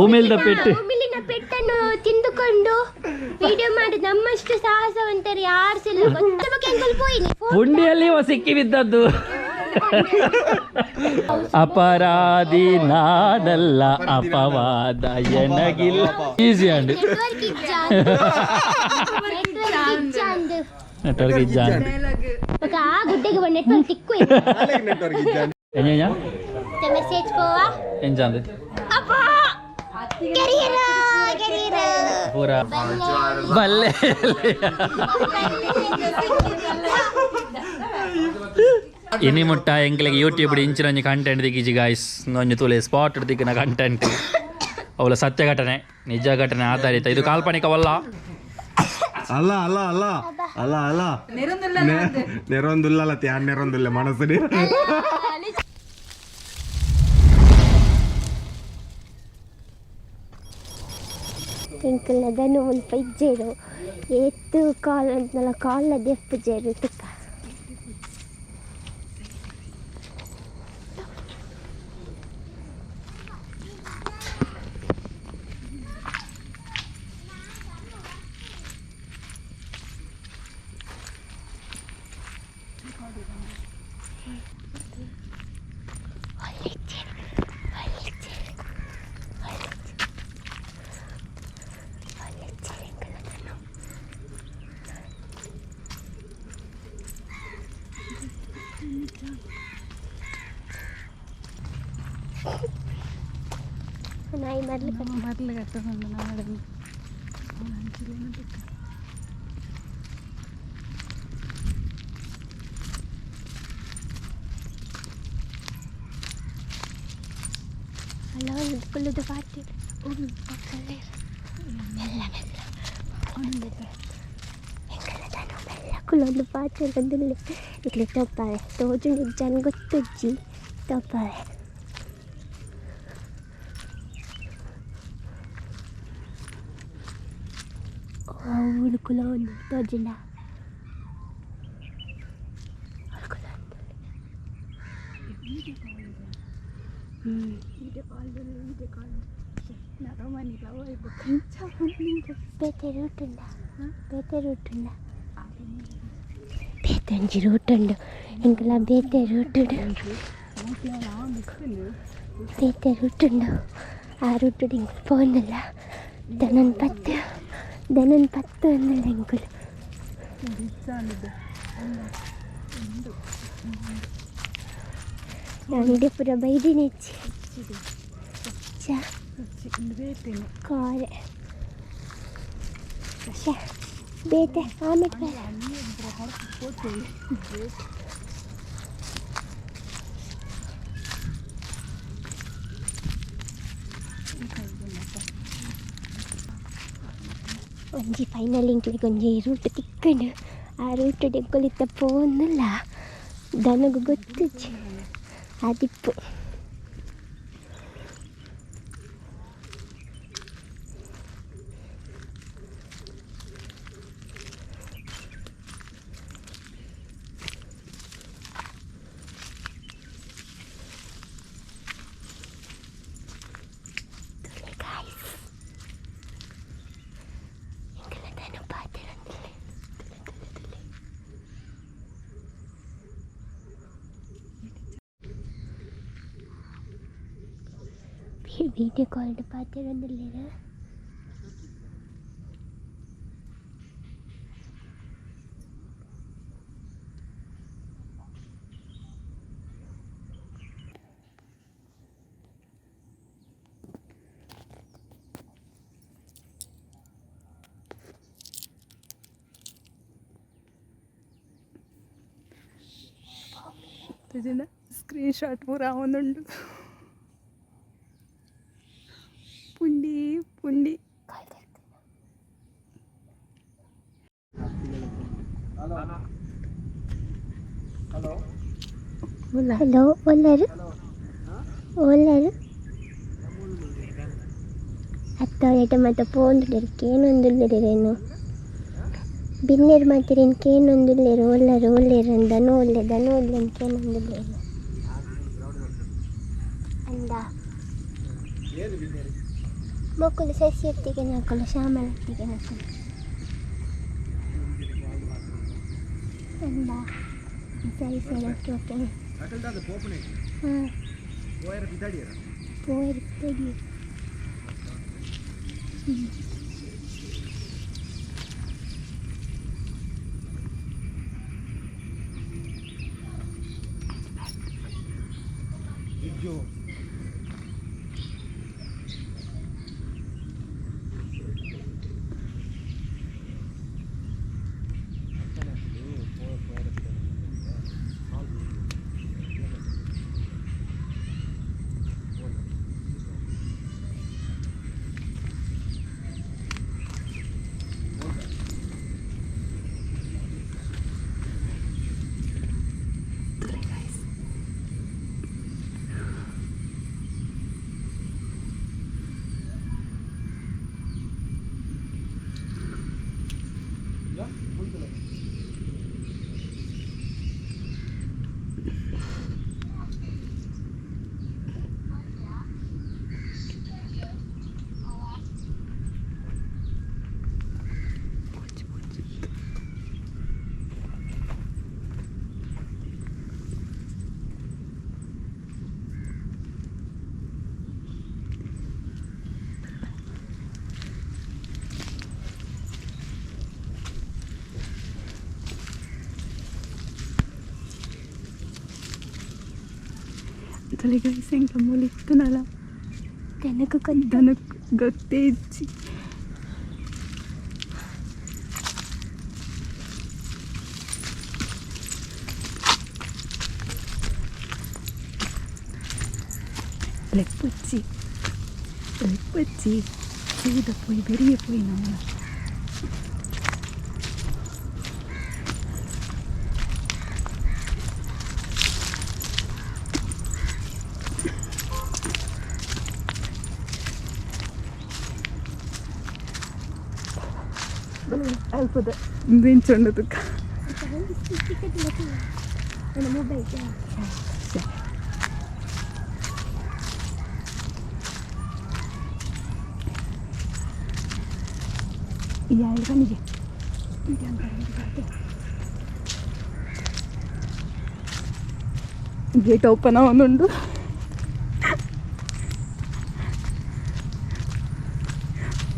ಉಮಿಲ್ದ ಪೆಟ್ಟು. ಉಮಿಲಿನ ಪೆಟ್ಟನ್ನು ತಿಂದುಕೊಂಡು ವಿಡಿಯೋ ಮಾಡಿ ನಮ್ಮಷ್ಟು ಸಾಹಸವಂತರು ಯಾರು ಸಹ ಇಲ್ಲ ಗೊತ್ತ ಬಗ್ಗೆ ಅಂಕಲ್ ಪೋಯಿನಿ. ಪುಂಡಿಯಲ್ಲಿ ಇವ ಸಿಕ್ಕಿ ಬಿದ್ದದ್ದು. ಅಪರಾಧಿ ನಾನಲ್ಲ, ಅಪವಾದ ಎನಗಿಲ್ಲ. ಈಸಿ ಅಂಡ್ ನೆಟ್ವರ್ಕ್ ಇಜ್ಜ, ನೆಟ್ವರ್ಕ್ ಇಜ್ಜ ಅಂದು. ನೆಟ್ವರ್ಕ್ ಇಜ್ಜ. ಬೊಕ ಆ ಗುಡ್ಡೆಗೆ ನೆಟ್ವರ್ಕ್ ತಿಕ್ಕು. ನೆಟ್ವರ್ಕ್ ಇಜ್ಜ. ಎಂಜ? ಮೆಸೇಜ್ ಪೋವಾ. ಎಂಜಾಂದ್? ಅಪ್ಪ ಕೆರಿಯರ ಕೆರಿಯರ. ಪೂರ ಬಲ್ಲೆ. ಇನಿ ಮುಟ್ಟ ಎಂಕ್ಲೆಗ್ ಯೂಟ್ಯೂಬ್ ಇಂಚಿನ ಒಂಜಿ ಕಂಟೆಂಟ್ ದಿಕ್ಕಿಜಿ ಗಾಯ್ಸ್. ಒಂಜಿ ತೂಲೆ, ಸ್ಪಾಟ್ ದಿಕ್ಕಿನ ಕಂಟೆಂಟ್. ಅವಳ ಸತ್ಯ ಘಟನೆ, ನಿಜ ಘಟನೆ ಆಧಾರಿತ ಇದು, ಕಾಲ್ಪನಿಕವಲ್ಲ. ಅಲ್ಲ ಅಲ್ಲ ಅಲ್ಲ ಅಲ್ಲ ಅಲ್ಲ, ನೆರೊಂದುಲ್ಲ, ತ್ಯಾನ್ ನೆರೊಂದುಲ್ಲ ಮನಸ್ಸು. ಎಂಕಲ್ನ ದನು ಮುಲ್ಪ ಇಜ್ಜೇರು, ಏತ್ ಕಾಲ್ ಅಂತಲ್ಲ, ಕಾಲ ದೆಪ್ಪುಜೇರು ತುಕ್ಕ. ಒಳ್ಳಿಜ್ಜೇರು, ಒಳ್ಳಿಜ್ಜೇರು, ಒಳ್ಳಿಜ್ಜೇರು, ಒಳ್ಳಿಜ್ಜೇರು ಎಂಕಲ್ನ ದನು. ನಾಯಿ ಮರ್ಲು. ಮರ್ಲು ಕಟ್ಟುಕೊಂಡು ನಾಳೆ. ಅಲ್ಲ, ಕುಲ್ಲುದು ಪಾತಿ ಮೆಲ್ಲ ಮೆಲ್ಲ ಎಂಕಲ್ಲ ದನು ಮೆಲ್ಲ ಕುಲ್ಲೊಂದು ಪಾತ್ರೆ ಬಂದಿಲ್ಲ. ಇಕ್ಲೆ ತೋಪಾವೆ ತೋಜುಂಡು ಜನ ಗೊತ್ತುಜ್ಜಿ, ತೋಪಾವೆ. ಅವಳು ಕುಲೊಂದು ತೋಜಿಂಡ. ಹ್ಞೂ. ವಿಡಿಯೋ ಕಾಲ್ ನರಮನಿ ಲವ್ ಬೇತೆ ರೂಟ್ ಉಂಡ, ಬೇತೆ ರೂಟ್ ಉಂಡ, ಬೇತೆ ಒಂಜಿ ರೂಟ್ ಉಂಡು ಎಂಕಲ. ಬೇತೆ ರೂಟ್ ಉಂಡು, ಬೇತೆ ರೂಟ್ ಉಂಡು. ಆ ರೂಟ್ ಎಂಕುಲು ಪೋಂದಿಲ್ಲ. ದನನ್ ಪತ್ತು, ದನನ್ ಪತ್ತು ಅಂದಿಲ್ಲ ಎಂಕುಲು. ನಾನು ಪೂರ ಬೈದಿನೆಚ್ಚಿ ಚ ಕಾರೆ ಶ್ಯಾ, ಬೇತೆ ಆಮೇಲೆ ಬೇಡ. ಒಂಜಿ ಫೈನಲ್ ಇಂಕ್ಲೆಗ್ ಒಂಜಿ ರೂಟ್ ತಿಕ್ಕಂಡು. ಆ ರೂಟ್ ಎಂಕುಲು ಪೋಂದಿಲ್ಲ, ದನಗು ಗೊತ್ತುಜ್ಜಿ ಆದಿಪ್ಪು. ತುಲೆ ಗಾಯ್ಸ್, ಎಂಕಲ್ನ ದನ ಪಾತೆರೊಂದುಲ್ಲೆ. ತುಲೆ ತುಲೆ ತುಲೆ. ವೀಡಿಯೋ ಕಾಲ್ ಪಾತೆರೊಂದುಲ್ಲೆರ್. ಸ್ಕ್ರೀನ್ ಶಾಟ್ ಪೂರ ಆವೊಂದುಂಡು. ಪುಂಡಿ ಪುಂಡಿ. ಕಾಲ್ ಕರ್ಕೊಂಡು. ಹಲೋ, ಒಲ್ಲರು ಒಲ್ಲರು ಅತ್ತವರೇಟ ಮಾತ ಪೋಂದುಲ್ಲೆರ್, ಕೇನೊಂದುಲ್ಲೆರೇನು ಬಿನ್ನೆರ್ ಮಾತೆರೆನ್ ಕೇನೊಂದುಲ್ಲೆರ್. ಒಲ್ಲರು ಒಲ್ಲೆರ್, ದನು ಒಲ್ಲೆ, ದನು ಒಲ್ಲೆ ಕೇನೊಂದುಲ್ಲೆರ್ ಅಂದ. ಮೊಕ್ಕಲು ಸಸ್ಯತ್ತಿಗೆ ನಾಕಲು ಶ್ಯಾಮಲತ್ತಿಗೆ ನಾಕಲು ಅಂದ. ಸರಿ ಸರಿ, ಓಕೆ ಓಕೆ. ಹಾಂ, ಪೋಯರ್ ಬಿದ್ದಾಡಿ. ತಲೆ ಗೈಸ್, ಎಂಕ ಮೂಲಿತ್ತನಲ್ಲ. ದನಕ್ಕೂ ಕೊಂದು. ದನಕ್ಕೆ ಗೊತ್ತೇ ಇಜ್ಜಿ. ಲೆಪ್ಪಚ್ಚಿ ಲೆಪ್ಪಚ್ಚಿ, ಸೀದ ಪೋಯಿ ಬೆರಿಯ ಪೋಯಿ ನಮ್ಮ. ಅಲ್ಪದ ಇಂಚುಂಡು ತುಕ್ಕ. ನನ್ನ ಮೊಬೈಲ್. ಯಾರು ಬನ್ನಿಗೆ? Gate open ಅವನುಂಡು.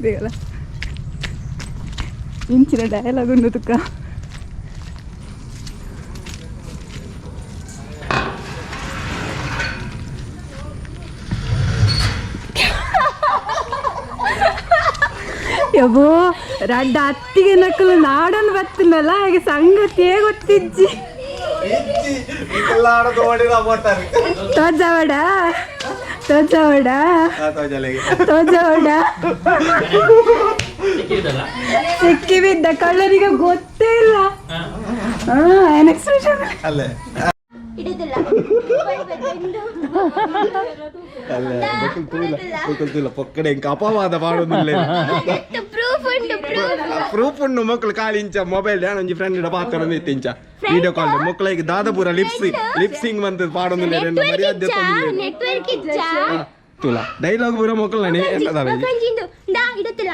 ಬೇಗಲ್ಲ ಇಂಚಿನ ಡಯಲಾಗ್ ಉಂಡು ತುಕ್ಕ. ಯಬ್ಬೋ, ರಡ್ಡ ಅತ್ತಿಗೆ ನಕಲು ನಾಡನ್ನು ಬತ್ತಿನಲ್ಲ, ಹಾಗೆ ಸಂಗತಿಯೇ ಗೊತ್ತಿಜ್ಜಿ. ತೋಜಾವಡ ತೋಜಾವಡ ತೋಜಾವಡ. ಸಿಕ್ಕಿ ಬಿದ್ದ ಕಳ್ಳರಿಗೆ ಗೊತ್ತೇ ಇಲ್ಲ. ಹಾ, ಎಕ್ಸ್ಪ್ರೆಷನ್. ಅಲ್ಲೇ. ಇಡುದಿಲ್ಲ. ಅಲ್ಲೇ ಬಕುಲ್ ತೂಲ, ಬಕುಲ್ ತೂಲ ಪೊಕ್ಕಡೆ ಇಂಕ ಅಪವಾದ ಪಾಡೊಂದಿಲ್ಲ. ಪ್ರೂಫ್ ಉಂಟು, ಪ್ರೂಫ್. ಪ್ರೂಫ್ ಉಂಡು. ಮಕ್ಕಳು ಕಾಲಿ ಇಂಚ ಮೊಬೈಲ್ ಒಂಜಿ ಫ್ರೆಂಡ್ ಇಡ ಪಾತ್ರ ಇಂಚ ವಿಡಿಯೋ ಕಾಲ್. ಮಕ್ಕಳಿಗೆ ದಾದಪುರ ಲಿಪ್ಸಿ ಲಿಪ್ಸಿಂಗ್ ಬಂತ ಪಾಡೊಂದಿಲ್ಲ, ಮರ್ಯಾದೆ. ನೆಟ್ವರ್ಕ್ ಇಚ್ಚ. ತುಲ ಡೈಲಾಗ್ ಪೂರ ಮಕ್ಕಳು ನಾನೇ ಎಂತದ. ಒಂಜಿಂದು ದಾ ಇಡುತ್ತಿಲ್ಲ.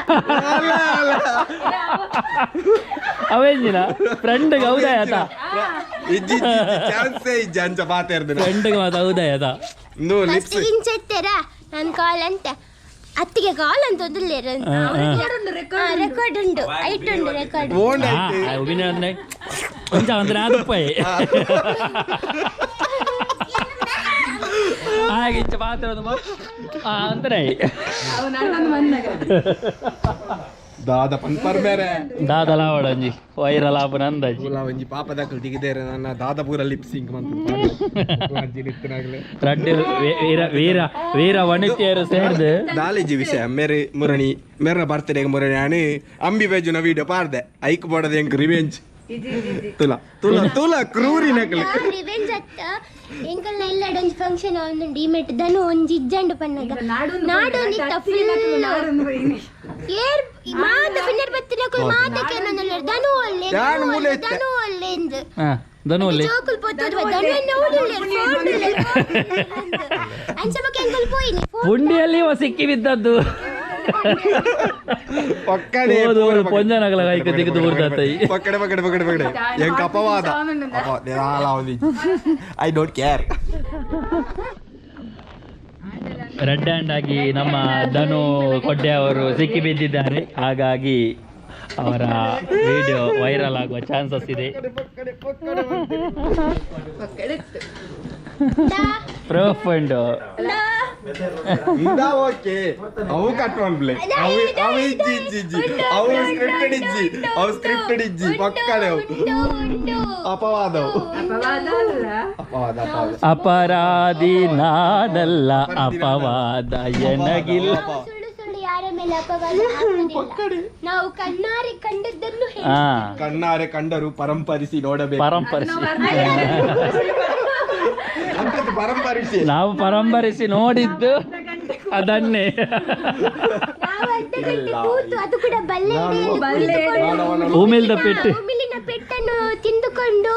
ಅಲ್ಲ ಅಲ್ಲ. ಅವೇಂಜಿನ ಫ್ರೆಂಡ್ ಹೌದಾ ಆತ? ಇಜ್ಜಿ, ಚಾನ್ಸೇ ಇಜ್ಜಿ ಅಂಚ ಪಾತೆರ್ದಿನ. ಫ್ರೆಂಡ್ ಮಾತು ಹೌದಾ ಆತ? ಇಂದು ಲಿಪ್ಸ್. ಫಸ್ಟ್ ಇಂಚೆತ್ತೆರ ನಾನು ಕಾಲ್ ಅಂತ ಅತ್ತಿಗೆ ಕಾಲ್ ಅಂತ ಒಂದಿಲ್ಲ. ರೆಕಾರ್ಡ್ ಉಂಟು, ಐಟ್ ಉಂಟು ರೆಕಾರ್ಡ್. ಓಂಡ್ ಐತೆ. ಒಬಿನ ಅಂದ್ರೆ ಒಂಚ ಅಂದ್ರೆ ಆದುಪ್ಪಾಯಿ ಹಾಗೆ ಇಂಚ ಪಾತ್ರ ಅಂದ್ರೆ. ದಾದ ಪನ್ಪರ್ ಬೇರೆ. ದಾದಲ ಒಂಜಿ ವೈರಲ್ ಆಪುನ ಅಂದಾಜಿ. ತುಲ ಒಂಜಿ ಪಾಪದಾಕಲ್ ದಿಗಿದೇರೆ ನನ್ನ ದಾದಪುರ ಲಿಪ್ಸಿಂಗ್ ಮಂತ. ರಡ್ಡು ವೀರ ವೀರ ವೀರ ವನಿತೆಯರು ಸೇರ್ದು. ದಾಲೇಜಿ ವಿಷಯ ಮೇರೆ ಮುರಣಿ ಮೇರ ಬರ್ತ್ಡೇ ಮುರಣಿ ಆನೆ ಅಂಬಿ ಬೇಜುನ ವಿಡಿಯೋ ಪಾರ್ದೆ. ಐಕ್ ಬೋಡದ ಎಂಕ್ ರಿವೆಂಜ್. ತುಲ ತುಲ ತುಲ ಕ್ರೂರಿ ನಕಲಿ. ರಿವೆಂಜ್ ಅತ್ತ, ಎಂಕಲ್ನ ಎಲ್ಲ ಒಂಜಿ ಫಂಕ್ಷನ್ ಒಂದುಂಡು. ಈ ಮೆಟ್ ದನು ಒಂಜಿ ಇಜ್ಜಂಡು ಪನ್ನಗ ನಾಡೊಂದಿತ್ತ ಫುಲ್ ಏರ್ ಮಾತ ಬಿನ್ನರ್ ಬತ್ತಿನಕುಲು ಮಾತ ಕೇನೊಂದುಲ್ಲೆರ್, ದನು ಒಲ್ಲೆ ಯಾನ್ ದನು ಮೂಲೆ ಒಲ್ಲೆ ಇತ್ತೆ. ದನು ಒಲ್ಲೆ ಇಂದ್. ಹಾ. ಧನುವಲ್ಲಿ ಜೋಕುಲ್ ಪೊತ್ತುದು ಧನುವನ್ನ ಓಡುಲ್ಲೇರ್ ಫೋನ್ ಅಂಚ ಬೊಕ ಎಂಕುಲು ಪೋಯಿನಿ. ಪುಂಡಿಯಲ್ಲಿ ಇವ ಸಿಕ್ಕಿ ಬಿದ್ದದ್ದು. ಪಕ್ಕಡೆ. ಹೋದು ಹೋದು ಪೊಂಜನಗಲ ಕೈಕ್ ದಿಗ್ದು ಬೂರ್ದತ್ತ. ಪಕ್ಕಡೆ ಪಕ್ಕಡೆ ಪಕ್ಕಡೆ ಪಕ್ಕಡೆ. ಎಂಕ್ ಅಪವಾದ I don't care. Red hand ಆಗಿ ನಮ್ಮ ಧನು ಕೊಡ್ಡೆ ಅವರು ಸಿಕ್ಕಿ ಬಿದ್ದಿದ್ದಾರೆ. ಹಾಗಾಗಿ ಅವರ ವಿಡಿಯೋ ವೈರಲ್ ಆಗುವ ಚಾನ್ಸಸ್ ಇದೆ. ಪ್ರೂಫ್ ಉಂಟು. ಇಂದಾ ಓಕೆ, ಅವು ಕಟ್ ಮಾಡ್ಲೆ. ಅವು ಅವು ಇಜ್ಜಿ ಇಜ್ಜಿ ಇಜ್ಜಿ, ಅವು ಸ್ಕ್ರಿಪ್ಟೆಡ್ ಇಜ್ಜಿ, ಅವು ಸ್ಕ್ರಿಪ್ಟೆಡ್ ಇಜ್ಜಿ. ಪಕ್ಕಡೆ ಅವು ಅಪವಾದ ಅವು. ಅಪವಾದ ಅಲ್ಲ. ಅಪವಾದ ಅಪವಾದ. ಅಪರಾಧಿ ನಾನಲ್ಲ, ಅಪವಾದ ಎನಗಿಲ್ಲ. ಸುಳ್ಳು ಸುಳ್ಳು ಯಾರ ಮೇಲೆ ಅಪವಾದ ಹಾಕುವುದಿಲ್ಲ. ನಾವು ಕಣ್ಣಾರೆ ಕಂಡದ್ದನ್ನು ಹೇಳಿ. ಹಾ. ಕಣ್ಣಾರೆ ಕಂಡರು ಪರಂಪರಿಸಿ ನೋಡಬೇಕು. ಪರಂಪರಿಸಿ. ಅಂತದ್ದು ಪರಂಪರಿಸಿ. ನಾವು ಪರಂಪರಿಸಿ ನೋಡಿದ್ದು ಅದನ್ನೇ. ನಾವು ಅರ್ಧ ಗಂಟೆ ಕೂತು, ಅದು ಕೂಡ ಬಲ್ಲೆ ಎಡೆಯಲ್ಲಿ ಬಲ್ಲೆ ಕುಳಿತುಕೊಂಡು, ಉಮಿಲ್ದ ಪೆಟ್ಟು. ಉಮಿಲಿನ ಪೆಟ್ಟನ್ನು ತಿಂದುಕೊಂಡು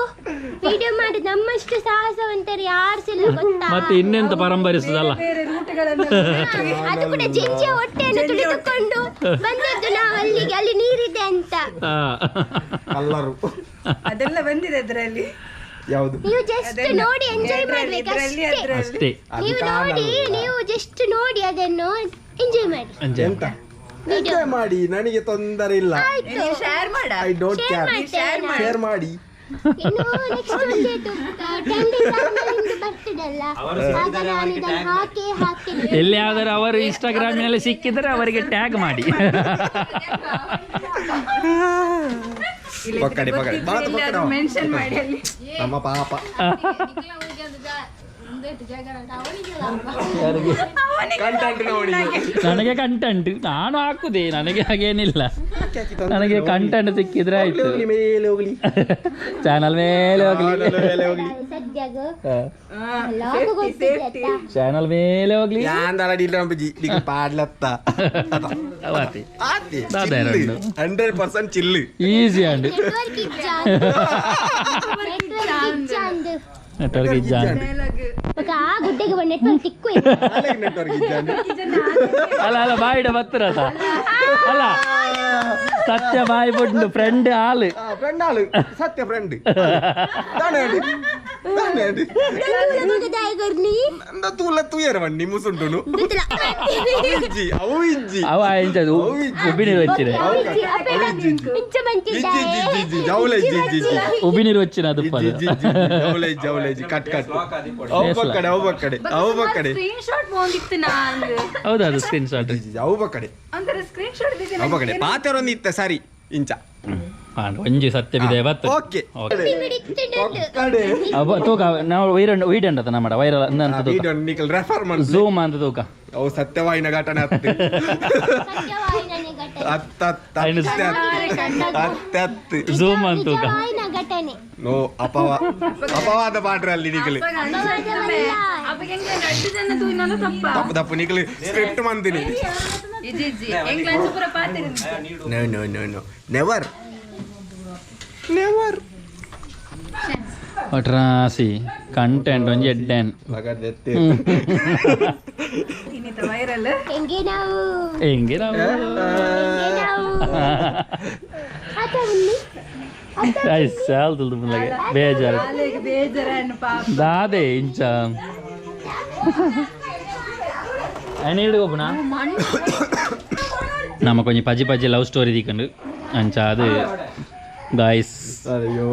ವಿಡಿಯೋ ಮಾಡಿ ನಮ್ಮಷ್ಟು ಸಾಹಸವಂತರು ಯಾರು ಸಹ ಇಲ್ಲ ಗೊತ್ತಾ? ಮತ್ತೆ ಇನ್ನೆಂತ ಪರಂಪರಿಸುದಲ್ಲ. ಬೇರೆ ರೂಟ್ಗಳನ್ನು. ಅದು ಕೂಡ ಜಿಂಜಿಯ ಹೊಟ್ಟೆಯನ್ನು ತುಳಿದುಕೊಂಡು ಬಂದದ್ದು ನಾವು ಅಲ್ಲಿಗೆ, ಅಲ್ಲಿ ನೀರಿದೆ ಅಂತ. ಹಾ. ಕಲ್ಲರು. ಅದೆಲ್ಲ ಬಂದಿದೆ ಅದ್ರಲ್ಲಿ. ಯಾವುದು? ನೀವು ಜಸ್ಟ್ ನೋಡಿ ಎಂಜಾಯ್ ಮಾಡ್ಬೇಕು. ಇದ್ರಲ್ಲಿ ಅಷ್ಟೇ. ಅದ್ರಲ್ಲಿ. ಅಷ್ಟೇ. ಅದು ನೀವು ನೋಡಿ, ಕಾಣಲ್ಲ. ನೀವು ಜಸ್ಟ್ ನೋಡಿ, ಅದನ್ನು ಎಂಜಾಯ್ ಮಾಡಿ. ಎಂತ ಎಂಜಾಯ್ ಮಾಡಿ, ನನಗೆ ತೊಂದರೆ ಇಲ್ಲ. ಆಯ್ತು. ಶೇರ್ ಮಾಡ. I don't share care. ಮಾಡ್ತೇವೆ ನಾವು. ಶೇರ್ ಮಾಡಿ. ಇನ್ನು ನೆಕ್ಸ್ಟ್ ಒಂದು 10 ಡೇಸ್ ಆದ್ಮೇಲೆ ನಿಮ್ದು ಬರ್ತದಲ್ಲ, ಆಗ ನಾನು ಇದನ್ನು ಹಾಕಿ ಹಾಕ್ತೇನೆ. ಎಲ್ಲಿಯಾದರೂ ಅವರು ಇನ್ಸ್ಟಾಗ್ರಾಮಿನಲ್ಲಿ ಸಿಕ್ಕಿದರೆ ಅವರಿಗೆ ಟ್ಯಾಗ್ ಮಾಡಿ. ಪಕ್ಕಡೆ ಪಕ್ಕಡೆ ಬಾತ್ ಪಕ್ಕಡೆ. ಮೆನ್ಷನ್ ಮಾಡಿ ಅಲ್ಲಿ. ನಮ್ಮ ಪಾಪ. ಕಂಟೆಂಟ್ ನೋಡಿ. ನನಗೆ ಕಂಟೆಂಟ್ ನಾನು ಹಾಕುದೇ, ನನಗೆ ಹಾಗೇನಿಲ್ಲ. ನನಗೆ ಕಂಟೆಂಟ್ ಸಿಕ್ಕಿದ್ರೆ ಆಯ್ತು. ಹೋಗ್ಲಿ ಮೇಲೆ ಹೋಗ್ಲಿ. ಚಾನಲ್ ಮೇಲೆ ಹೋಗ್ಲಿ. ಚಾನಲ್ ಮೇಲೆ ಹೋಗ್ಲಿ. ಸದ್ಯಾಗ ಲಾಗ್ ಗೊತ್ತಿದೆ ಆಯ್ತಾ? ಚಾನಲ್ ಮೇಲೆ ಹೋಗ್ಲಿ. ಯಾಂದಲ ಡಿಲ್ಲ ಬಜಿ ನಿಕ್ ಪಾಡ್ಲತ್ತ. ಅವತಿ. ಆತಿ. ದಾದ ಎರಡು. 100% ಚಿಲ್ಲು. ಈಸಿ ಅಂಡ್ ನೆಟ್ವರ್ಕ್ ಇಜ್ಜ, ನೆಟ್ವರ್ಕ್ ಇಜ್ಜ ಅಂದು. ನೆಟ್ವರ್ಕ್ ಇಜ್ಜ. ಬೊಕ ಆ ಗುಡ್ಡೆಗೆ ನೆಟ್ವರ್ಕ್ ತಿಕ್ಕು. ನೆಟ್ವರ್ಕ್ ಇದ್ದಾನೆ. ಅಲ್ಲ ಅಲ್ಲ, ಬಾಯಿಡ ಬತ್ತಿರತ ಅಲ್ಲ, ಸತ್ಯ ಬಾಯಿ ಬಿಟ್ಟು ಫ್ರೆಂಡ್ ಆಲ್. ಫ್ರೆಂಡ್ ಆಳು ಸತ್ಯ ಫ್ರೆಂಡ್ ದಾನೆ ಅಡಿ ದಾನೆ ಅಡಿ. ದಾಯಗೊರ್ನಿ. ಅಂದ ತೂಲ ತೂಯರ ಬನ್ನಿ ಮುಸುಂಟುನು. ಇಜ್ಜಿ ಅವು ಇಜ್ಜಿ. ಅವ ಎಂಚದು ಉಬ್ಬಿನೀರು వచ్చిದೆ. ಇಂಚ ಇಜ್ಜಿ ಇಜ್ಜಿ ಇಜ್ಜಿ ಇಜ್ಜಿ ಜೌಲ ಇಜ್ಜಿ ಇಜ್ಜಿ ಇಜ್ಜಿ. ಉಬ್ಬಿನೀರು వచ్చిన ಅದು. ಇಜ್ಜಿ ಇಜ್ಜಿ ಇಜ್ಜಿ ಜೌಲ ಇಜ್ಜಿ ಜೌಲ ಇಜ್ಜಿ ಕಟ್ ಕಟ್ ಅವು ಬಕ್ಕಡೆ ಅವು ಬಕ್ಕಡೆ ಅವು ಬಕ್ಕಡೆ. ಸ್ಕ್ರೀನ್ ಶಾಟ್ ಬಂದಿತ್ತು ನಾನು. ಹೌದಾ, ಅದು ಸ್ಕ್ರೀನ್ ಶಾಟ್. ಇಜ್ಜಿ ಇಜ್ಜಿ ಅವು ಬಕ್ಕಡೆ. ಒಂಥರ ಸ್ಕ್ರೀನ್ ಶಾಟ್. ಅವು ಬಕ್ಕಡೆ ಪಾತೆರೊಂದು ಇತ್ತ ಸರಿ ಇಂಚ. ಒಂಜಿ ಸತ್ಯ ಬಿದೆ ಬತ್ತು. ಓಕೆ. ಬಕ್ಕಡೆ. ಅಬ್ಬ ತೂಕ ನಾವು ವೈರನ್ ವೀಡಿಯೋ ಅಂತ ನಮ್ಮ ವೈರಲ್ ಅಂತ ತೂಕ. ವಿಡಿಯೋ ನಿಕಲ್ ರೆಫರ್ ಮಾಡಿ. ಝೂಮ್ ಅಂತ ತೂಕ. ಅವು ಸತ್ಯವಾಯಿನ ಘಟನೆ ಅತ್ತೆ. ಅತ್ತ ಅತ್ತ ಅತ್ತೆ ಅತ್ತೆ ಅತ್ತೆ. ಝೂಮ್ ಅಂತ ತೂಕ. ಘಟನೆ. ನೋ ಅಪವಾದ ಪಾಟ್ರಲ್ಲಿ ನಿಕಲಿ. ರಡ್ಡು ಜನ ತೂಯಿನಲ್ಲ ತಪ್ಪ. ತಪ್ಪು ತಪ್ಪು, ನಿಕಲಿ ಸ್ಕ್ರಿಪ್ಟ್ ಮಂದಿನಿ. ಇಜ್ಜಿ ಇಜ್ಜಿ, ಎಂಗ್ಲ ಅಂಚ ಪೂರ ಪಾತೆರ. No no no no, never never. ಒಟ್ರಾಸಿ ಕಂಟೆಂಟ್ ಒಂಜಿ ಎಡ್ಡೆನ್. ಇನ್ನಿತ ವೈರಲ್. ಹೆಂಗೆ ನಾವು ಹೆಂಗೆ ನಾವು ಹೆಂಗೆ ನಾವು ಆತ ಉನ್ನಿ. ಸಾಲ್ದು ಮುಲ್ಲಗೆ ಬೇಜಾರು. ಆಲೆಗ್ ಬೇಜಾರನ್ನು ಪಾಪ. ದಾದೆ ಇಂಚ ಅನಿಲ್ಡ್ ಗೊಬ್ಬನ ನಮ್ಮ ಕೊಂಚ ಪಜಿ ಪಜಿ ಲವ್ ಸ್ಟೋರಿ ದಿಕ್ಕಂಡು ಅಂಚ ಅದು ಗಾಯ್ಸ್. ಅಯ್ಯೋ.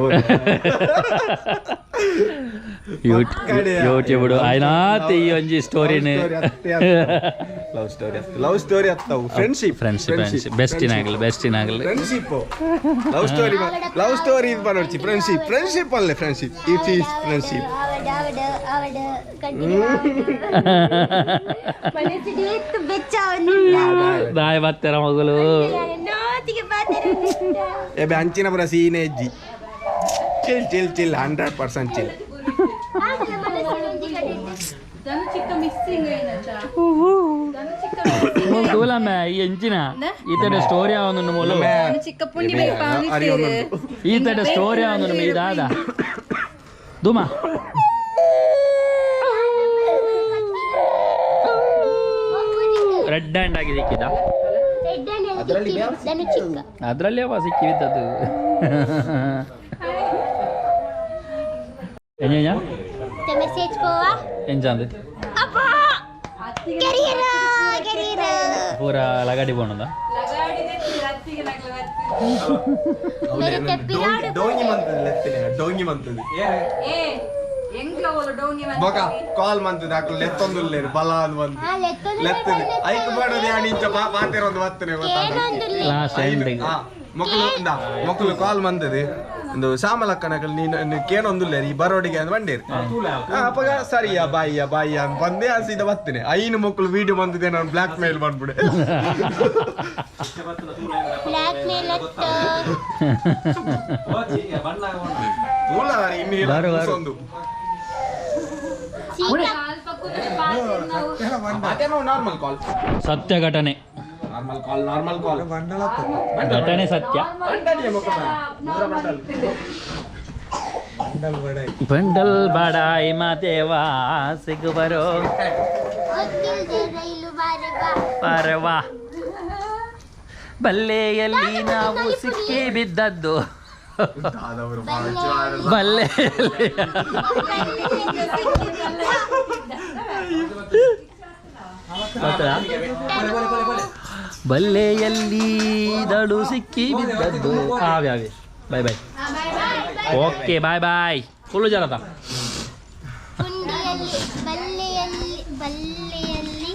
ಯೂಟ್ಯೂಬ್ ಆಯ್ನಾತ್ ಈ ಒಂಜಿ ಸ್ಟೋರಿನ. ಲವ್ ಸ್ಟೋರಿ ಲವ್ ಸ್ಟೋರಿ ಅತ್ತವು ಫ್ರೆಂಡ್ಶಿಪ್. ಫ್ರೆಂಡ್ಶಿಪ್ ಫ್ರೆಂಡ್ಶಿಪ್ ಬೆಸ್ಟ್ ಇನಾಗಲಿ ಬೆಸ್ಟ್ ಇನಾಗಲಿ. Friendship love story love story ಇದು ಬರೋಡ್ಚಿ ಫ್ರೆಂಡ್ಶಿಪ್ ಫ್ರೆಂಡ್ಶಿಪ್ ಅಲ್ಲೇ ಫ್ರೆಂಡ್ಶಿಪ್ it is friendship. ಆವಡ ಆವಡ ಆವಡ ಕಂಟಿನ್ಯೂ ಮನಸ್ಸಿಗೆ ಎತ್ತು ಬೆಚ್ಚ. ದಾಯ ಬತ್ತೆರ ಮಗಳು. ನಾತಿಗೆ ಪಾತೆರ. ಎಬೆ ಅಂಚಿನ ಪುರ ಸೀನೆ ಇಜ್ಜಿ, chill chill chill, 100% chill. Dhanu ಚಿಕ್ಕ ಮಿಸ್ಸಿಂಗ್ ಏನಚ್ಚ ದನು ಚಿಕ್ಕ. ತೂಲಮ್ಮ ಈ ಎಂಚಿನ ಈತಡ ಸ್ಟೋರಿ ಅವನು ಮೂಲು. ದನು ಚಿಕ್ಕ ಪುಂಡಿ ಬೇಕು ಪಾವನಿಸ್ತೇವೆ. ಈತಡ ಸ್ಟೋರಿ ಅವನು ಇದಾದ. ಧೂಮಾ. ರೆಡ್ ಹ್ಯಾಂಡ್ ಆಗಿ ಸಿಕ್ಕಿದ. ರೆಡ್ ಹ್ಯಾಂಡ್ ದನು ಚಿಕ್ಕ. ಅದರಲ್ಲಿ ಅವ ಸಿಕ್ಕಿದ್ದದು. ಎಂಜ? Message Pova. ಎಂಜಾಂದು? ಅಪ್ಪ ಕೆರಿಯರ ಕೆರಿಯರ. ಪೂರ ಲಗಾಡಿ ಬೋಣದ. ಮೇರೆ ತೆಪ್ಪಿನಾಡು. ಡೋಂಗಿ ಮಂತದ ಲೆತ್ತಿನ, ಡೋಂಗಿ ಮಂತದ. ಬೊಕ ಕಾಲ್ ಮಂತದ ಅಕ್ಲು ಲೆತ್ತೊಂದುಲ್ಲೇರು ಬಲ ಅಂದ್ ಬಂದು. ಹಾ, ಲೆತ್ತೊಂದು. ಲೆತ್ತದು ಐಕ್ ಬಡದು ಯಾನ್ ಇಂಚ ಪಾತೆರೊಂದು ಬತ್ತನೆ ಗೊತ್ತಾಗ. ಏನೊಂದುಲ್ಲೆ. Last and. ಮೊಕ್ಕಲು ಇಂದ ಮೊಕ್ಕಲು ಕಾಲ್ ಮಂತದು ಒಂದು ಶ್ಯಾಮಲಕ್ಕನಕಲ್ ನೀನು ಕೇನೊಂದುಲ್ಲೇರು ಈ ಬರೋಡಿಗೆ ಅಂದ್ ಬಂಡೇರು. ಅಪಗ ಸರಿಯಾ ಬಾಯಿಯ ಬಾಯಿಯ ಅಂತ ಬಂದೆ ಸೀದಾ ಬತ್ತನೆ. ಐನು ಮಕ್ಕಳು ವಿಡಿಯೋ ಬಂದಿದೆ, ನಾನು ಬ್ಲಾಕ್ ಮೇಲ್ ಮಾಡ್ಬಿಡೆ. ಬ್ಲಾಕ್ ಮೇಲ್ ಅತ್ತ. ತೂಲ ಇನ್ನು ಬಾರು, ಬಾರು. ಒಂದು ಸೀತಾ. Normal call. ಸತ್ಯ ಘಟನೆ. Normal call, normal call. ಘಟನೆ ಸತ್ಯ. ಬಂಡಲ್ ಬಡಾಯಿ ಮಾದೇವಾ ಸಿಗುಬರೋ. ಗೊತ್ತಿಲ್ದೆ ರೈಲು ಬಾರೆ ಬಾ. ಪರವಾ ಬಲ್ಲೆಯಲ್ಲಿ ನಾವು ಸಿಕ್ಕಿ ಬಿದ್ದದ್ದು. ಬಲ್ಲೆಯಲ್ಲಿ ಗೊತ್ತಾ? ಬಲ್ಲೆಯಲ್ಲಿ ದಳು ಸಿಕ್ಕಿ ಬಿದ್ದದ್ದು. ಆವೆ ಆವೆ. Bye bye. Okay, bye bye. Full ಜಲತ. ಪುಂಡಿಯಲ್ಲಿ ಬಲ್ಲೆಯಲ್ಲಿ ಬಲ್ಲೆಯಲ್ಲಿ.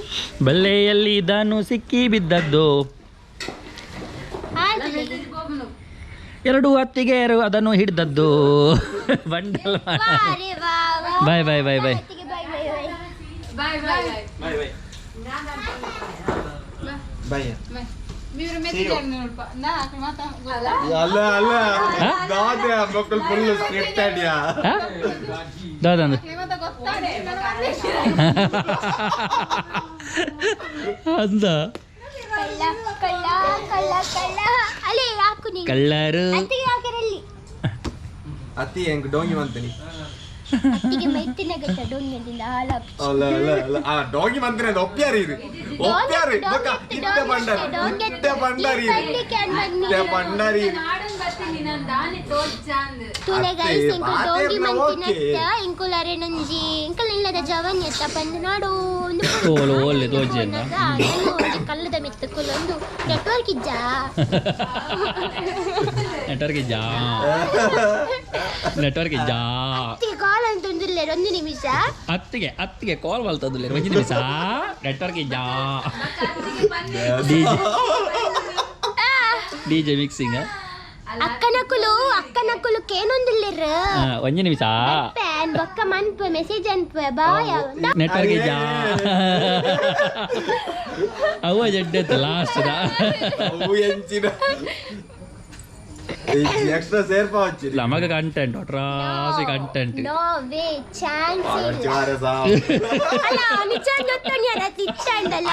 ಬಲ್ಲೆಯಲ್ಲಿ Dhanu ಸಿಕ್ಕಿ ಬಿದ್ದದ್ದು. ಆಯ್ತು. ಎರಡು ಅತ್ತಿಗೆಯರು ಅದನ್ನು ಹಿಡಿದದ್ದು ಬಂಡಲ್. ವಾರೆ ವಾ ವಾ. Bye bye bye bye. ಅತ್ತಿಗೆ bye bye bye. Bye bye. Bye. ಅಲ್ಲ ಅಲ್ಲ. ಹಾ? ದಾದೆ ಮಕ್ಕಳು ಫುಲ್ ಸ್ಕ್ರಿಪ್ಟೆಡ್ ಯಾ. ದಾದಂದ್ರೆ ಅಂದ. ಕಳ್ಳ ಕಳ್ಳ ಕಳ್ಳ ಕಳ್ಳ ಅಲ್ಲೇ ಯಾಕು ನೀನು? ಕಳ್ಳರು. ಅತ್ತಿಗೆ ಹಾಕರಲ್ಲಿ. ಅತ್ತಿ ಹೆಂಗ್ ಡೋಂಗಿ ಮಂತನಿ. ಅತ್ತಿಗೆ ಮೈತಿನ ಗಟ್ಟ ಡೊಂಗಿನಿಂದ ಹಾಲ. ಅಲ್ಲ ಅಲ್ಲ ಅಲ್ಲ, ಆ ಡೋಂಗಿ ಮಂತ್ರಿ ಅದು ಒಪ್ಪ್ಯಾರಿ ಇದು ಒಪ್ಪ್ಯಾರಿ ಬೊಕ ಇತ್ತೆ ಬಂಡಾರಿ ಇತ್ತೆ ಬಂಡಾರಿ ಇತ್ತೆ ಬಂಡಾರಿ. ತುಲೆ ಗೈಸ್, ಎಂಕುಲ್ ಡೋಂಗಿ ಅತ್ತೆ, ಮಂತಿನತ್ತ ಎಂಕುಲ್ ಅರೆ ನಂಜಿ ಎಂಕಲ್ ಇಲ್ಲದ ಜವನ್ ಎತ್ತ ಪಂದು ನಾಡು ಒಂದು. ಓಲು, ಓಲೆ ತೋಜೆನ್ನ. ಒಂಜಿ ಕಲ್ಲದ ಮಿತ್ತ ಕುಲೊಂದು ನೆಟ್ವರ್ಕ್ ಇಜ್ಜಾ. ನೆಟ್ವರ್ಕ್ ಇಜ್ಜಾ, ನೆಟ್ವರ್ಕ್ ಇಜ್ಜಾ. ಅತ್ತಿಗೆ ಕಾಲ್ ಅಂತ ಒಂದಿಲ್ಲ, ಒಂದು ನಿಮಿಷ. ಅತ್ತಿಗೆ ಅತ್ತಿಗೆ ಕಾಲ್ ಮಲ್ತಂದುಲ್ಲೇರು, ಒಂಜಿ ನಿಮಿಷ, ನೆಟ್ವರ್ಕ್ ಇಜ್ಜಾ. DJ DJ mixing. ಅಕ್ಕನಕುಲು ಅಕ್ಕನಕುಲು ಕೇನೊಂದಿಲ್ಲೆರ್. ಒಂಜಿ ನಿಮಿಷ. ಪ್ಯಾನ್ ಬೊಕ್ಕ ಮನ್ಪೆ ಮೆಸೇಜ್ ಅನ್ಪೆ ಬಾಯ್. ನೆಟ್ವರ್ಕ್ ಇಜ್ಜಾ. ಅವ್ವ ಜಡ್ಡೆ ಲಾಸ್ಟ್. ಅವು ಎಂಚಿನ ಎಕ್ಸ್ಟ್ರಾ ಸೇರ್ಪಾವಚ್ಚಿ. ನಮಗ ಕಂಟೆಂಟ್ ಒಟ್ರಾಸಿ ಕಂಟೆಂಟ್. ನೋ ವೇ, ಚಾನ್ಸ್ ಇಲ್ಲ. ಅಲ್ಲ, ನಿಜ ಗೊತ್ತುಂಡ್ಯಾರ ತಿಟ್ಟಂಡಲ್ಲ.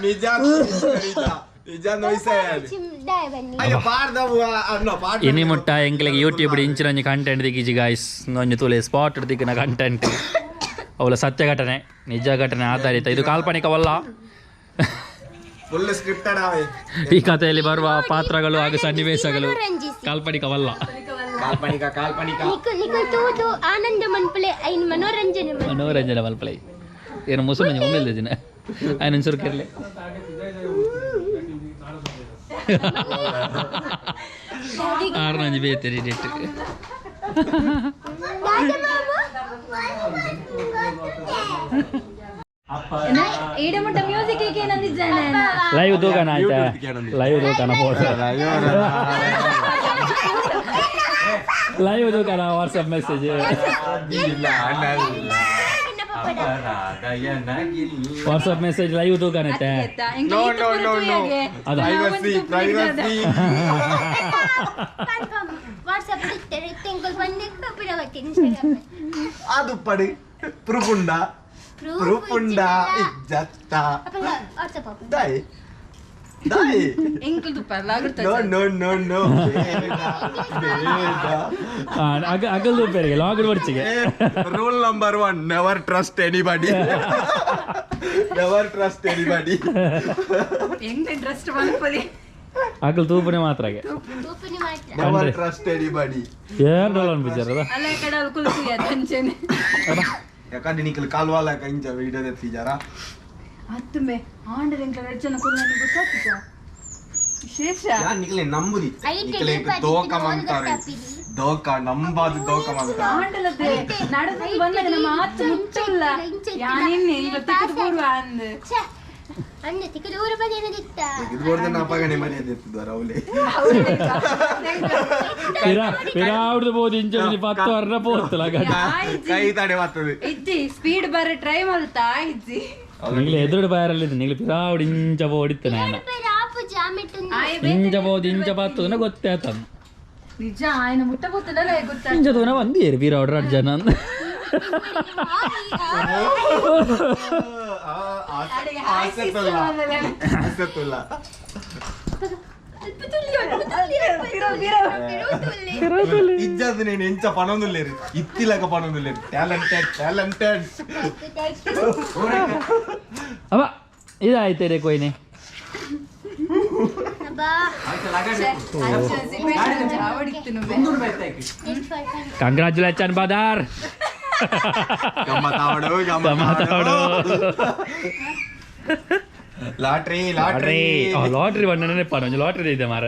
ನಿಜ ನಿಜ ನಿಜ ನೋಯ್ಸ. ದಾಯ ಬನ್ನಿ. ಅಯ್ಯೋ ಪಾಡ್ದವು ಅನ್ನ ಪಾಡ್. ಇನಿ ಮುಟ್ಟ ಎಂಕ್ಲೆಗ್ ಯೂಟ್ಯೂಬ್ ಇಂಚಿನ ಒಂಜಿ ಕಂಟೆಂಟ್ ದಿಕ್ಕಿಜಿ ಗಾಯ್ಸ್. ಒಂಜಿ ತೂಲೆ ಸ್ಪಾಟ್ ದಿಕ್ಕಿನ ಕಂಟೆಂಟ್. ಅವಳ ಸತ್ಯ ಘಟನೆ, ನಿಜ ಘಟನೆ ಆಧಾರಿತ ಇದು, ಕಾಲ್ಪನಿಕವಲ್ಲ. ಫುಲ್ ಸ್ಕ್ರಿಪ್ಟೆಡ್ ಆವೆ. ಈ ಕಥೆಯಲ್ಲಿ ಬರುವ ಪಾತ್ರಗಳು ಹಾಗೂ ಸನ್ನಿವೇಶಗಳು ಮನೋರಂಜಿಸಿ. ಕಾಲ್ಪನಿಕವಲ್ಲ. ಕಾಲ್ಪನಿಕ ಕಾಲ್ಪನಿಕ. ನಿಕುಲ್ ನಿಕುಲ್ ತೂದು ಆನಂದ ಮನ್ಪುಲೆ, ಐನ್ ಮನೋರಂಜನೆ ಮನ್ಪುಲೆ. ಮನೋರಂಜನೆ ಮಲ್ಪಲೆ. ಏನು ಮುಸುಮಂಜಿ ಒಮ್ಮೆಲ್ದ ದಿನ ಆಯ್ನ ಸುರುಕಿರ್ಲಿ. ಆರು ನಂಜಿ ಬೇತರಿ ಡೇಟ್. ದಾದ ಮಾಮ. ಈಡ ಮುಟ್ಟ ಮ್ಯೂಸಿಕ್ ಏನಂದಿದ್ದಾನೆ. ಲೈವ್ ದೂಕನ ಆಯ್ತಾ? ಲೈವ್ ದೂಕನ ಫೋಟೋ, ಲೈವ್ ದೂಕನ WhatsApp message. WhatsApp message live ದೂಕನ ಐತೆ. No no no no. ಅದ. Privacy privacy. ಕನ್ಫರ್ಮ್ ವಾಟ್ಸಪ್ ಇತ್ತಾರೆ ತಿಂಗಳು ಬಂದಿಕ್ಕ ಬಿಡವತ್ತೆ ಇನ್ಸ್ಟಾಗ್ರಾಮ್. ಅದು ಪಡಿ ಪ್ರೂಫುಂಡ ಪ್ರೂಫುಂಡ ಇಜ್ಜತ್ತ. ವಾಟ್ಸಪ್ ದಾಯ್. ದಾಯಿ. ಎಂಕಲ್ ತುಪ್ಪ ಲಾಗುಡ್ತ. ನೋ ನೋ ನೋ ನೋ, ಬೇಡ ಬೇಡ. ಅಗಲ್ ಬೇರೆ ಲಾಗಡ್ ಬರ್ಚಿಗೆ. Rule number 1, never trust anybody, never trust anybody. ಎಂಗ್ ಇಂಟ್ರೆಸ್ಟ್ ಮಲ್ಪಲಿ. ಅಗಲ್ ತೂಪನೆ ಮಾತ್ರ. ತೂಪುನಿ ಮಾತ್ರ. Never trust anybody. ಏನ್ ರೋಲ್ ಅನ್ಬಿಚಾರದ. ಅಲ್ಲ ಕಡಲ್ ಕುಲ್ತು ತಂಚೆನೆ. ಯಾಕಂದ್ರೆ ನಿಖಲ್ ಕಾಲ್ವಾಲ ಕಂಚ ವಿಡಿಯೋ ತೆತ್ತಿಜಾರ. ಅತ್ತುಮೆ ಆಂಡಲ ಎಂಕ್ಲ ರಡ್ಜನ ಕುಲ್లని ಗೊತ್ತಾಗ್ತದ ವಿಶೇಷ. ಯಾನ್ ನಿಖಲೆ ನಂಬುದಿ. ಐತೆ ನಿಖಲೆ ದೀಪ ದೋಕ ದಿಕ್ಕಿನ ಮಂತಾರೆ. ಗೊತ್ತಾಪಿರಿ. ದೋಕ ನಂಬಾದು ದೋಕ ಮಂತಾರೆ. ಆಂಡಲದೆ ನಡದು ಬಂದಾಗ ನಮ್ಮ ಆತ್ ಮುಟ್ಟುಲ್ಲ. ಯಾನಿನ್ನೆ ಈಗ ತಿಕ್ಕದ ಪೂರ್ವ ಅಂದ್. ಛೆ, ಅಂದ ತಿಕ್ಕದ ಊರು ಬದಿಯನದಿತ್ತ. ಇದು ಬೋರ್ದ ಅಪ್ಪಗನೆ ಮರ್ಯಾದೆ ಎತ್ತಿದ್ದಾರೆ ಅವಲೇ. ಪಿರಾವ್ದು ಬೋದು ಇಂಚ 10 ವರ್ಣ ಪೋತಲ. ಕೈ ತಡೆ ಬರ್ತದೆ. ಇಜ್ಜಿ ಸ್ಪೀಡ್ ಬರ ಟ್ರೈ ಮಲ್ತಾ ಇಜ್ಜಿ. ನಿಂಗ್ಲೆ ಎದುರು ಬಾರಲ್ಲಿ ನಿಂಗ್ಲೆ ಪಿರಾವ್ಡು ಇಂಚ ಬೋಡಿತ್ತು ನಾನು. ಆಪು ಜಾಮೆಟ್ಟು. ಇಂಚ ಬೋದು ಇಂಚ ಬತ್ತದನ ಗೊತ್ತೇ ಆತನು. ನಿಜ ಆಯ್ನ ಮುಟ್ಟ ಗೊತ್ತಲ್ಲ ಗೊತ್ತಾ. ಇಂಚ ತೂನ ಬಂದಿಯರು ಪಿರಾವ್ಡು ರಡ್ ಜನ. ಆಸೆತ್ತಲ್ಲ ಆಸೆತ್ತಲ್ಲ. ಇಜ್ಜಾದ నేను ಎಂಚ ಪನೊಂದುಲ್ಲೇರು ಇತ್ತಿಲಕ ಪನೊಂದುಲ್ಲೇರು. Talented talented. ಅವ ಇದಾಯ್ತು ರೇ ಕೊಯ್ನೆ. ಅಬ್ಬಾ. ಕಂಗ್ರಾಚುಲೇಷನ್ ಬದಾರ್. ಗಮ್ಮತ್ತಾವಡು. ಗಮ್ಮತ್ತಾವಡು. Lottery lottery. ಲಾಟ್ರಿ ಬಣ್ಣನೇ ಪನ ಲಾಟ್ರಿ ಇದೆ ಮಾರ.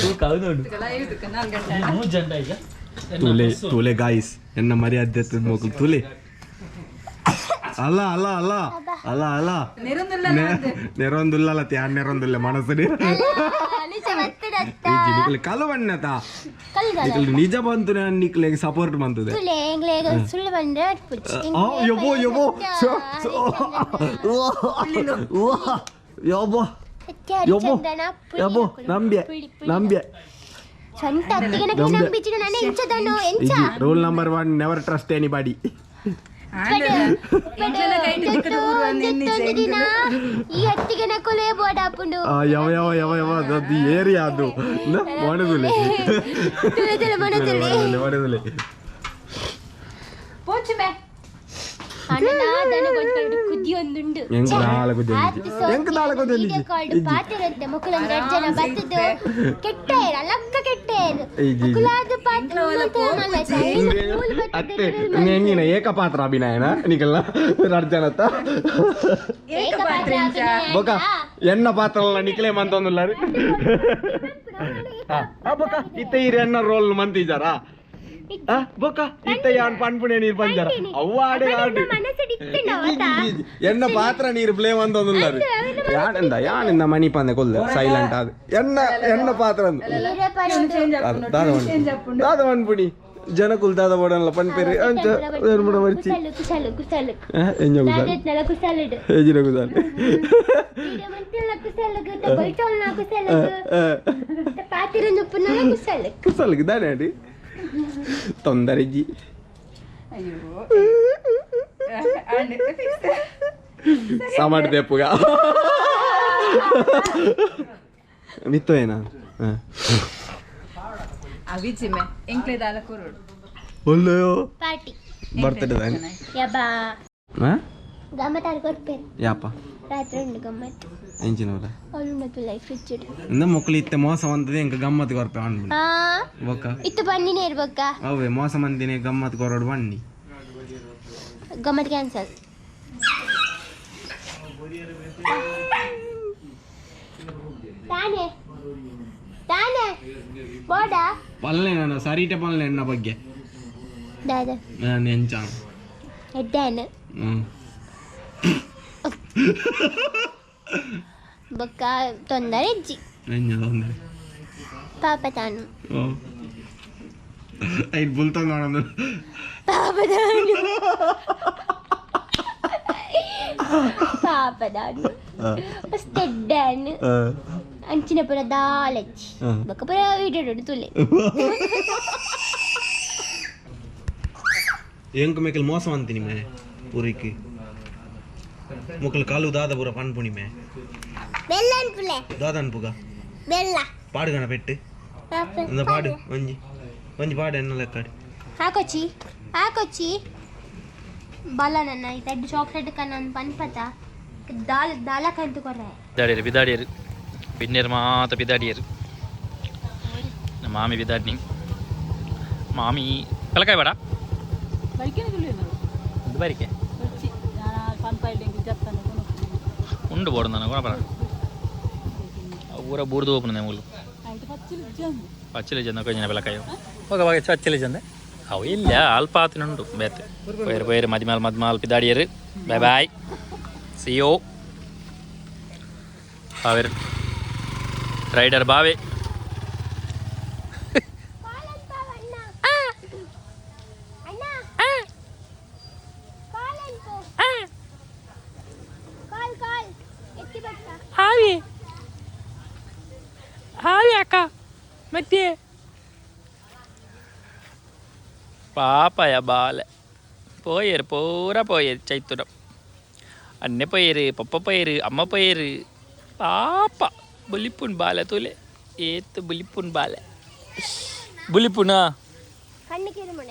ತೂ ಕೌದು 3 ಜನ ಈಗ. ತುಲೆ ತುಲೆ ಗಾಯ್ಸ್, ಎನ್ನ ಮರ್ಯಾದೆ ಮಗು ತುಲೆ. ಅಲ್ಲ ಅಲ್ಲ ಅಲ್ಲ ಅಲ್ಲ ಅಲ್ಲ, ನೆರೊಂದುಲ್ಲ ತ್ಯಾನ್ ನೆರೊಂದುಲ್ಲ ಮನಸ್ಸು. ನಿಖಲ್ ಕಲು ಬಣ್ಣತ ನಿಖಲ್ ನಿಜ ಬಂತು ನಿಖಲ್ ಸಪೋರ್ಟ್ ಬಂತದೆ. ಸುಳ್ಳು ಬಂದ್ರೆ. ಯಬ್ಬೋ ಯಬ್ಬೋ ಯಬ್ಬೋ ಯಬ್ಬೋ ಯಬ್ಬೋ, ನಂಬ್ಯ ನಂಬ್ಯ. ಸ್ವಂತ ಅತ್ತಿಗೆ ನಂಬಿಚಿನ ನಾನು ಎಂಚದನು ಎಂಚ. Rule number 1, never trust anybody. ದಿನ ಈ ಅತ್ತಿಗೆ ನಕೊಲೆ ಬೋರ್ಡ್ ಹಾಪುಂಡು. ಯಾವ ಯಾವ ಯಾವ ಯಾವ ಅದು ಏರಿಯಾ ಅದು ಒಣದುಲೆ. ತುಲೆ ತುಲೆ ಮನದುಲೆ. ಒಣದುಲೆ. ಪೋಚುಮೆ. ಅಣ್ಣ ಗೊಂದು ಕುದಿ ಒಂದುಂಡು. ಎಂಕ್ ದಾಲ ಕುದಿ ಒಂದಿಜ್ಜಿ. ಎಂಕ್ ದಾಲ ಕುದಿ ಒಂದಿಜ್ಜಿ. ಪಾತಿರಂತೆ ಮಕ್ಕಳೊಂದು ಎರಡು ಜನ ಬತ್ತದು ಕೆಟ್ಟೇರು ಅಲಕ್ಕ ಕೆಟ್ಟೇರು. ಇಜ್ಜಿ. ಮಕ್ಕಳಾದ ಪಾತ್ರ. ಅತ್ತೆ ನೆಂಗಿನ ಏಕಪಾತ್ರ ಅಭಿನಯನ ನಿಕಲ್ನ ರಡ್ಜನತ್ತ. ಬೊಕ ಎನ್ನ ಪಾತ್ರ ನಿಖಲೆ ಮಂತೊಂದುಲ್ಲಾರು ಬೊಕ ಇತ್ತ ಈರ್ ಎನ್ನ ರೋಲ್ ಮಂತಿಜಾರ ಬೊಕ ಇತ್ತ ಯಾನ್ ಪನ್ಪುಣೆ ನೀರ್ ಪಂಜಾರ ಅವ್ವ ಆಡೆ ಆಡು. ಎನ್ನ ಪಾತ್ರ ನೀರು ಪ್ಲೇ ಮಂತೊಂದುಲ್ಲಾರು. ಯಾನಿಂದ ಯಾನಿಂದ ಮಣಿ ಪಂದೆ ಕೊಲ್ದ ಸೈಲೆಂಟ್ ಅದು ಎನ್ನ ಎನ್ನ ಪಾತ್ರ ಅಂದು ದಾದ ದಾದ ಮನ್ಪುಣಿ ಜನಕುಲ್ ದಾದ ಬೋಡಲ್ಲ ಪನ್ಪೇರಿ ಅಂಚ ಏರ್ಮುಡ ಮರ್ಚಿ. ಕುಸಲು ಕುಸಲು. ಎಂಜ ಕುಸಾಲ್? ಕುಸಲು. ಏಜಿನ ಕುಸಾಲ್? ಕುಸಲು. ಕುಸಲ್ಗೆ ದಾನೆ ಅಡಿ ತೊಂದರೆ ಇಜ್ಜಿ. ಅಯ್ಯೋ. ಸಮಾಟ್ ದೇಪುಗ ಮಿತ್ತೋ ಏನ. ಅವಿಜಿಮೆ ಎಂಕ್ಲೆ ದಾಲ ಕುರುಡು. ಒಳ್ಳೆಯೋ. ಪಾರ್ಟಿ. ಬರ್ತಡೆ ದಾನೆ. ಯಬ್ಬಾ. ಹಾ. ಗಮ್ಮತ್ ಕೊರ್ಪೇರು. ಯಾಪ? ರಾತ್ರಿ ಉಂಡು ಗಮ್ಮತ್. ಎಂಚಿನವರ? ಅವಳು ಲೈಫ್ ಫ್ರಿಜ್. ಇಂದ ಮೊಕ್ಕಳು ಇತ್ತೆ ಮೋಸ ಬಂತದೆ ಎಂಕ ಗಮ್ಮತ್ ಕೊರ್ಪೆ ಅನ್ಬಿಡು. ಹಾ. ಬೊಕ್ಕ. ಇತ್ತು ಬನ್ನಿನೇ ಇರ್ಬೇಕ. ಅವೇ ಮೋಸ ಮಂದಿನೇ ಗಮ್ಮತ್ ಕೊರಡು ಬನ್ನಿ. ಗಮ್ಮತ್ ಕ್ಯಾನ್ಸಲ್. ತಾನೆ ತಾನೆ ಬೋಡ. ಪಲ್ಲೆ ನಾನು ಸರಿಟೆ ಪಲ್ಲೆ ಎನ್ನ ಬಗ್ಗೆ. ದಾದ? ನಾನು ಎಂಚ. ಎಡ್ಡಾನ. ಹ್ಮ್. ಬೊಕ್ಕ ತೊಂದರೆ ಇಜ್ಜಿ. ಎಂಜ ತೊಂದರೆ? ಪಾಪ ತಾನು. ಓ ಐದು ಬುಲ್ತಂಗ ಮಾಡೋದು. ಪಾಪ ತಾನು, ಪಾಪ ತಾನು ಮಸ್ತ್ ಎಡ್ಡಾನು. ಅಂಚಿನ ಪೂರ ದಾಲಚ್ಚಿ ಬೊಕ್ಕ ಪೂರ ವೀಡಿಯೋ ತುಲೆ. ಎಂಕ್ ಮೇಕಲ್ ಮೋಸ ಅಂತೀನಿ ಮೇ ಪೂರಿಕ್ ಮೊಕ್ಕಲು ಕಾಲು ದಾದ ಪೂರ ಪನ್ಪುಣಿ ಮೇ. ಬೆಲ್ಲ ಅನ್ಪುಲೆ. ದಾದ ಅನ್ಪುಗ? ಬೆಲ್ಲ. ಪಾಡುಗಣ ಪೆಟ್ಟು ಅಂದ ಪಾಡು, ಒಂಜಿ ಒಂಜಿ ಪಾಡು ಎನ್ನ ಲೆಕ್ಕಾಡು. ಹಾಕೊಚ್ಚಿ ಹಾಕೊಚ್ಚಿ ಬಲ್ಲ ನನ್ನ ಈ ರೆಡ್ ಚಾಕ್ಲೇಟ್ ಕನ್ನ ಪನ್ಪತ ದಾಲ್ ದಾಲ ಕಂತು ಕೊರ್ರೆ. ಬಿದಾಡಿಯರು ಬಿದಾಡಿಯರು, ಬಿನ್ನೇರು ಮಾತ ಬಿದಾಡಿಯರು. ನಮ್ಮ ಮಾಮಿ ಬಿದಾಡ್ನಿ. ಮಾಮಿ ಪಲಕಾಯಿ ಬೇಡ. ಇದು ಬರಿಕೆ ಉಂಡು ಬೋಡು ನಾನು ಕೊಡಬರ. ಊರ ಬೂರ್ದು ಓಪನ್ ಮೂಲು ಪಚ್ಚಲಿ ಚಂದ ಕೊಂಜಿನ ಬೆಲಕಾಯಿ ಹೋಗ ಬಾಗ ಚಚ್ಚಲಿ ಚಂದ. ಅವು ಇಲ್ಲ, ಅಲ್ಪ ಆತನುಂಡು ಬೇತೆ. ಪೋಯರು ಪೋಯರು, ಮದಿಮಾಲ್ ಮದ್ಮಾಲ್ ಪಿದಾಡಿಯರು. ಬಾಯ್ ಬಾಯ್, ಸಿ ಯೋ. ಬಾವೇರು ರೈಡರ್ ಬಾವೆ. ಅಣ್ಣ, ಕಾಲ್ ಅನ್ಕೋ, ಕಾಲ್ ಕಾಲ್ ಎತ್ತಿ ಬಟ್ಟ. ಹಾವಿ ಹಾವಿ ಅಕ್ಕ ಮತ್ತೆ ಪಾಪಯ ಬಾಲೆ. ಪೋಯರು ಪೂರ ಪೋಯರು. ಚೈತುರ ಅಣ್ಣೆ ಪೋಯರು, ಪಪ್ಪ ಪೋಯರು, ಅಮ್ಮ ಪೋಯರು. ಪಾಪ ಬುಲಿಪುನ್ ಬಾಲೆ ತೂಲೆ, ಏತ್ ಬುಲಿಪುನ್ ಬಾಲೆ ಬುಲಿಪುನಾ. ಕಣ್ಣು ಕಿರುಮಣ.